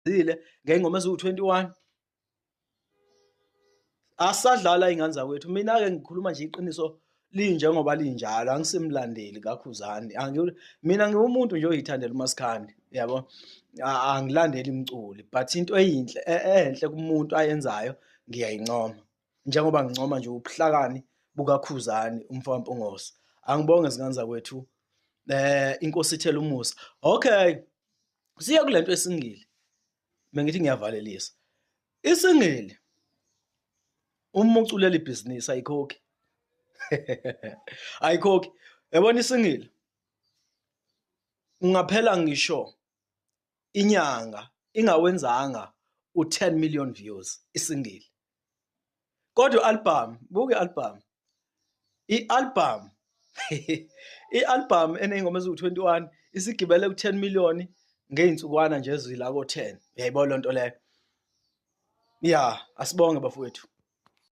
Zile ngey'ngoma eziwu-21 asadlala iy'ngane zakwethu. Mina-ke ngikhuluma nje iqiniso linjengoba linjalo, angisimlandeli kaKhuzani. Mina ngiwumuntu nje oyithandela umaskandi, yabo, angilandeli mculi but into eyinhle enhle kumuntu ayenzayo ngiyayincoma, njengoba ngincoma nje ubuhlakani bukaKhuzani umfo kaMpungose. Angibonge zingane zakwethu, inkosi ithele umusa. Okay, siye kule nto esingile, bengithi ngiyavalelisa. Isingile uma uculela ibhizinisi ayikhokhi, ayikhokhi. Yabona isingile ungaphela ngisho inyanga ingawenzanga u-10 million views isingile, kodwa i-album, buka i-album, i-album i-album eney'ngoma eziwu-21 isigibele ku-10 million ngey'nsukwana nje ezila ko-10. Uyayibona loo nto leyo? Ya, asibonge bafowethu.